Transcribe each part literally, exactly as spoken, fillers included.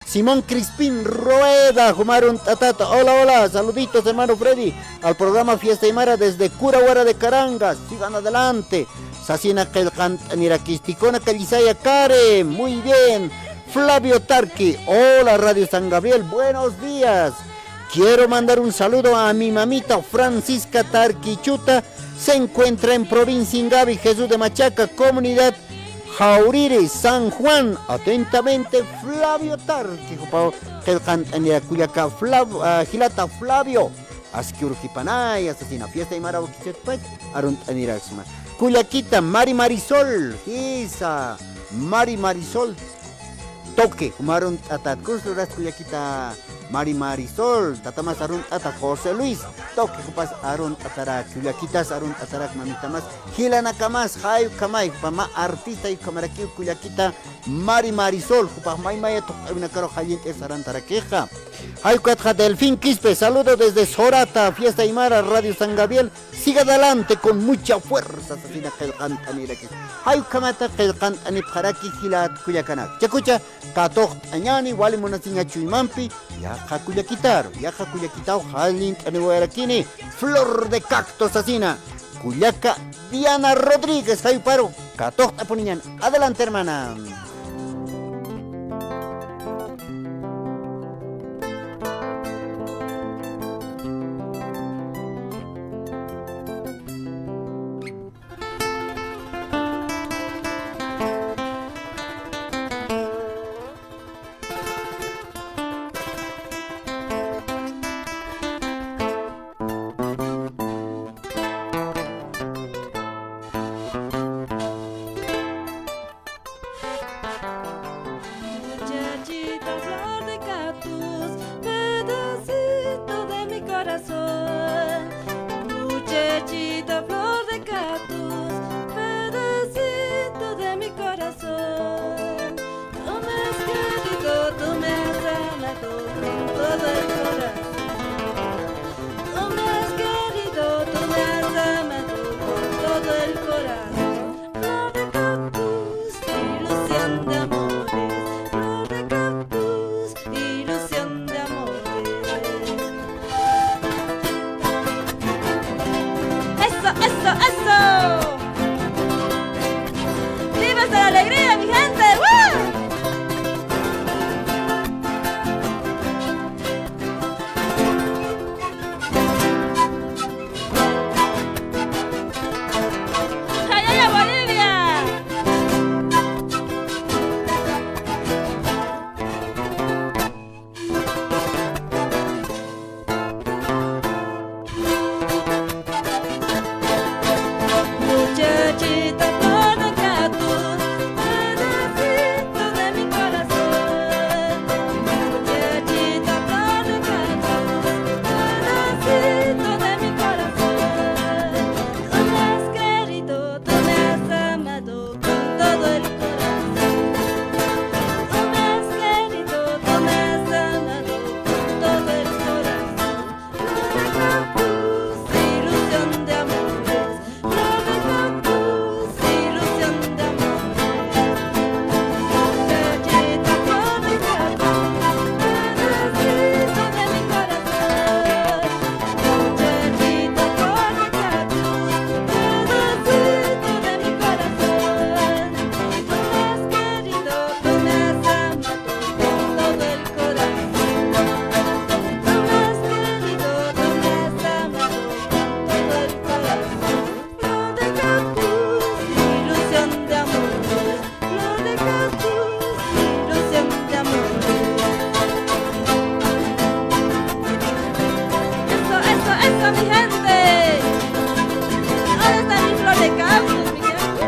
Simón Crispín Rueda, juma arunt'atata. Hola, hola, saluditos, hermano Freddy, al programa Fiesta Aymara desde Curahuara de Carangas. Sigan adelante. Sasina qillqant'anirakis. Ticona Callisaya Care, muy bien. Flavio Tarqui, hola, Radio San Gabriel, buenos días. Quiero mandar un saludo a mi mamita Francisca Tarqui Chuta, se encuentra en provincia Ingavi, Jesús de Machaca, comunidad Jauriri, San Juan. Atentamente, Flavio Tarqui, jupaw qillqant'anira kullaka Flav-, ah, jilata Flavio. Aski urukipanaya, sasina Fiesta Aymara wakichakpach, arunt'aniraksma. Kullakita Mari Marisol, jisa, Mari Marisol. Toque, juma arunt'atat. Kuns luras kullakita Mari Marisol, tatamas arunt'ata José Luis. Toque, jupas arunt'atarak, kullakitas arunt'atarak, mamitamas. Jilanakamas, jay ukhamay, jupa mä artista ukhamarakiw kullakita Mari Marisol, jupax maymaya tuqt'awinakaru jallint'ir sarantarakixa. Jay ukatxa Delfín Quispe, saludo desde Sorata, Fiesta Aymara, Radio San Gabriel. Siga adelante con mucha fuerza, sasina qillqant'anirakis. Jay ukhamata qillqant'anipxaraki jilat kullakanak. Chakucha, katuqt'añani, wali munasiña chuymampi, yaqha kullakitaru, yaqha kullakitaw jallint'aniwayarakini, Flor de Cacto sasina. Kullaka Diana Rodríguez, jayparu katuqt'apuniñan. Adelante, hermana. Muchachita flor de cactus, pedacito de mi corazón. Muchachita flor de cactus, pedacito de mi corazón. Tú me has querido, tú me has amado con todo el corazón. Tú me has querido, tú me has amado con todo el corazón. Flor de cactus, ilusión de amores. Flor de cactus, ilusión de amores. Eso, eso, eso. ¡Viva la alegría, mi gente! ¡Woo! ¡Ay, ay, ay, Bolivia! Muchachita flor de cactus, pedacito de mi corazón. Muchachita flor de cactus, pedacito de mi corazón. Tú me has querido, tú me has amado con todo el corazón. Tú me has querido, tú me has amado con todo el corazón. Flor de cactus, ilusión de amores. Flor de cactus, ilusión de amores. Muchachita flor de cactus, pedacito de mi corazón. Muchachita flor de cactus, pedacito de mi corazón. Tú me has querido, tú me has amado con todo el corazón. Tú me has querido, tú me has amado con todo el corazón. Flor de cactus, ilusión de amor. Flor de cactus, ilusión de amor. Eso, eso, eso, mi gente. ¿Dónde está mi flor de cactus, mi gente?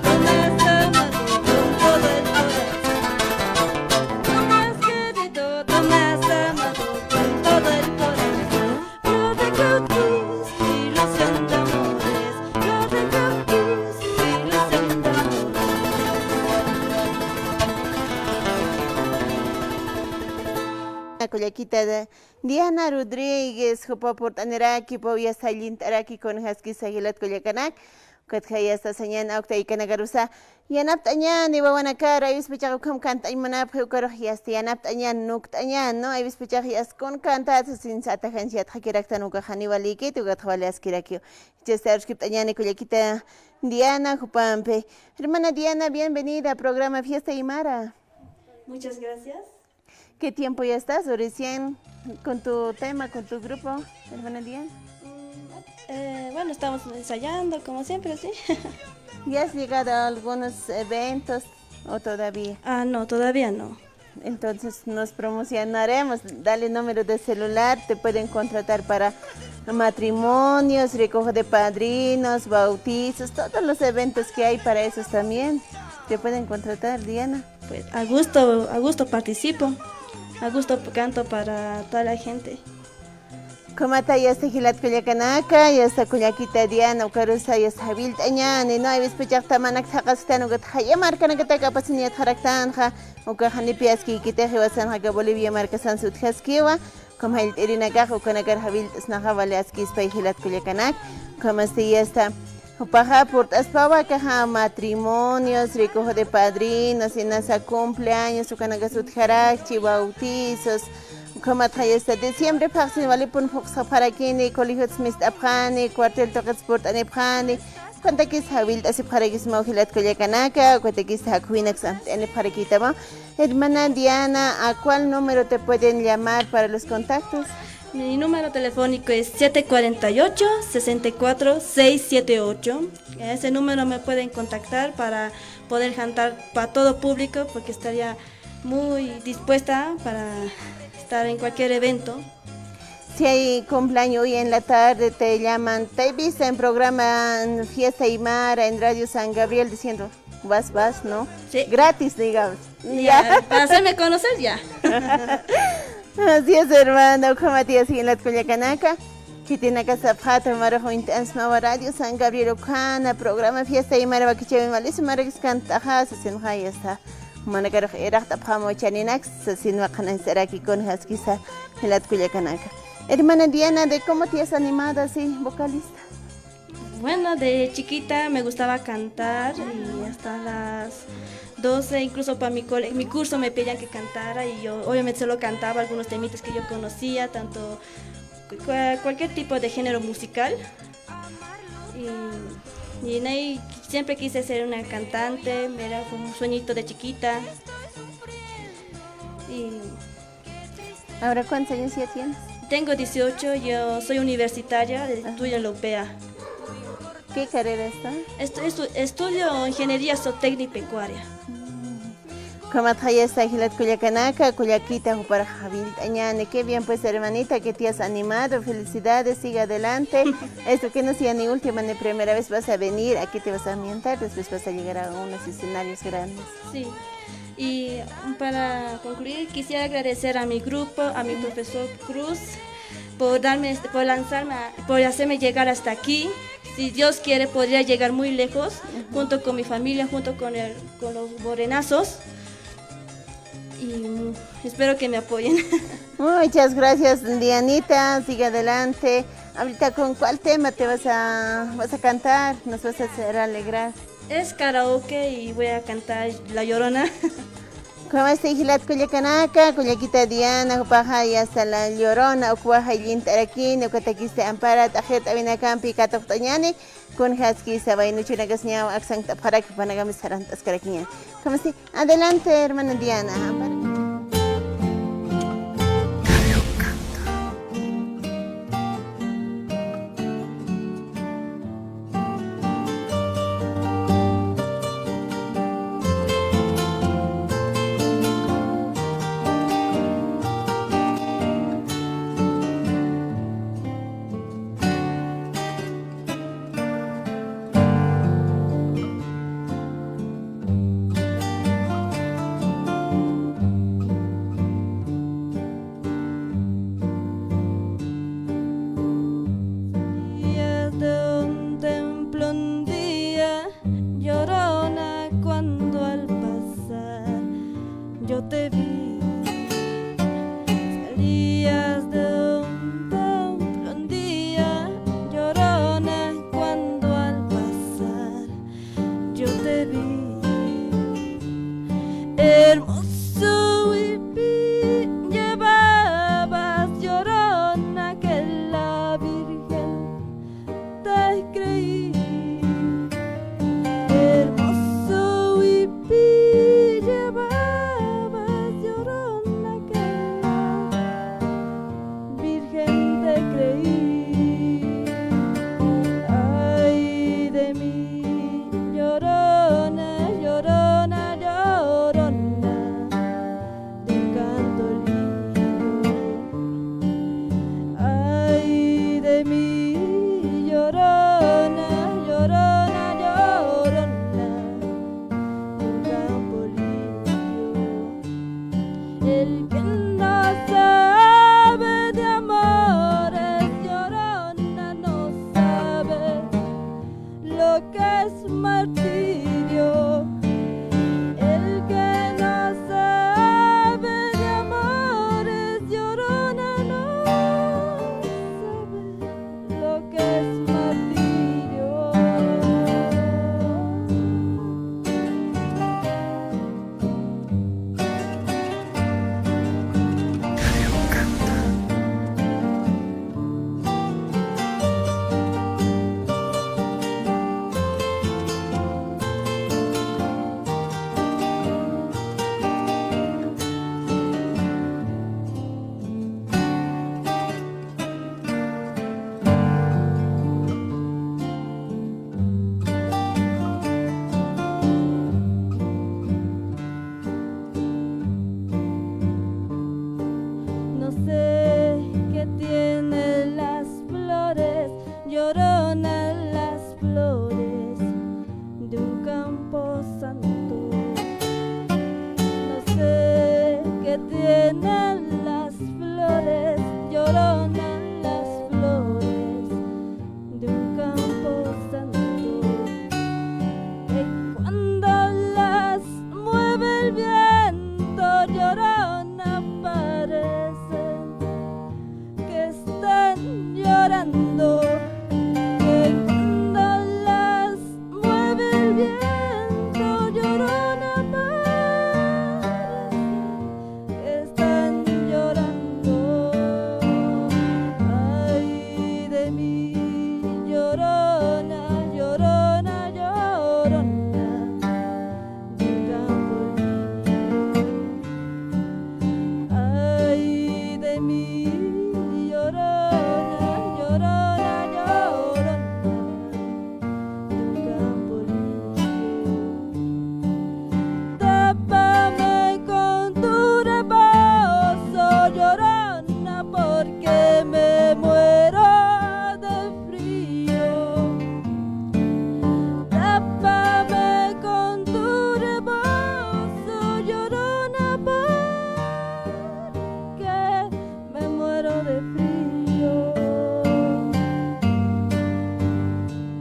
Tú me has amado con todo el corazón. Tú me has querido, tú me has amado con todo el corazón. Flor de cactus, ilusión de amores. Flor de cactus, ilusión de amores. Kullakita Diana Rodríguez, jupa purt'aniraki, jupa yasta jallint'araki, kunjaskisa jilat kullakanak. Ukatxa yasta sañäni awktaykanakarusa yanapt'añäni wawanakar, a veces pachaxa ukham cant'añ munapxi, ukarux yasta yanapt'añäni, nukt'añäni, ¿no? A veces pachaxa yasta kun cantata sasin, satajanchi yatxakiraktan, ukax janiw walïkiti, ukatxa wali askirakiw. Chaysta aruskipt'añäni kullakita Diana jupampi. Hermana Diana, bienvenida a programa Fiesta Aymara. Muchas gracias. ¿Qué tiempo ya estás o recién con tu tema, con tu grupo, hermana Diana? Mm, eh, bueno, estamos ensayando, como siempre, sí. ¿Ya has llegado a algunos eventos o todavía? Ah, no, todavía no. Entonces nos promocionaremos. Dale número de celular, te pueden contratar para matrimonios, recojo de padrinos, bautizos, todos los eventos que hay para esos también. Te pueden contratar, Diana. Pues a gusto, a gusto participo, a gusto canto para toda la gente. Ukhamat yasta jilat kullakanaka, yasta kullakita Diana ukarusa yasta jawillt'añäni, ¿no? A veces pachaxa tamanak thaqhasktan, ukat jaya markanakatak apasin yatxaraktanxa, ukax janipi askiykitix jiwasanxa aka Bolivia markasansa utjaskiwa. Ukham jallt'irinakax ukanakar jawillt'asnaxa wali askispay jilat kullakanak. Ukhamasti yasta jupaxa purt'aspawa akaxa matrimonios, recojo de padrinos, inasa cumpleaños, ukanakas utjarakchi, bautizos. Ukhamatxa yasta diciembre phaxsin walipun phuqsxapxarakini, colegiotsa mist'apxani, cuartel tuqitsa purt'anipxani. Ukantakis jawillt'asipxarakismaw jilat kullakanaka, ukantakis jakhuwinaksa amt'anipxarakitamaw. Hermana Diana, ¿a cuál número te pueden llamar para los contactos? Mi número telefónico es siete cuarenta y ocho, sesenta y cuatro, seis siete ocho. A ese número me pueden contactar para poder cantar para todo público, porque estaría muy dispuesta para estar en cualquier evento. Si hay cumpleaños hoy en la tarde, te llaman, te avisa en programa Fiesta Aymara, en Radio San Gabriel, diciendo, vas, vas, ¿no? Sí. Gratis, digamos. Ya, ya, para hacerme conocer, ya. Así es, hermana. Ukhamat yasta jilat kullakanaka, khitinakasapxäta, jumarux uñt'ansmawa Radio San Gabriel ukhana, programa Fiesta Aymara wakichäwin, wali sumarakis cant'axa sasinxa yasta. Jumanakarux iraqt'apxämaw chaninaksa sasinwa, qhanañsaraki kunjaskisa jilat kullakanaka. Hermana Diana, ¿de cómo te has animado así, vocalista? Bueno, de chiquita me gustaba cantar y hasta las doce, incluso para mi cole-, mi curso me pedían que cantara y yo obviamente solo cantaba algunos temitas que yo conocía, tanto cu-, cua-, cualquier tipo de género musical. Y, y en ahí siempre quise ser una cantante, era como un sueñito de chiquita. Y ¿Ahora cuántos años ya tienes? Tengo dieciocho, yo soy universitaria, estudio en la U P A. ¿Qué carrera está? Estu-, estu-, estudio ingeniería zootecnia y pecuaria. Ukhamatxa yasta jilat kullakanaka, kullakita juparux jawillt'añäni. Qué bien, pues, hermanita, que te has animado. Felicidades, siga adelante. Esto que no sea ni última ni primera vez vas a venir, aquí te vas a ambientar, después vas a llegar a unos escenarios grandes. Sí. Y para concluir, quisiera agradecer a mi grupo, a mi profesor Cruz, por darme, este, por lanzarme, a- por hacerme llegar hasta aquí. Si Dios quiere, podría llegar muy lejos, junto con mi familia, junto con el, con los morenazos. Y, mm, espero que me apoyen. Muchas gracias, Dianita. Sigue adelante. Ahorita, ¿con cuál tema te vas a, vas a cantar? Nos vas a hacer alegrar. Es karaoke y voy a cantar La Llorona. Ukhamasti jilat kullakanaka, kullakita Diana, jupaxa yasta La Llorona, ukwa jayllint'arakini, ukatakista Ampara t'aqhirt'awinakampi katuqt'añäni, kunjaskisa waynuchunakasñaw aksankapxaraki, jupanakamis sarant'askarakiñäni. Ukhamasti, adelante, hermana Diana, Ampara.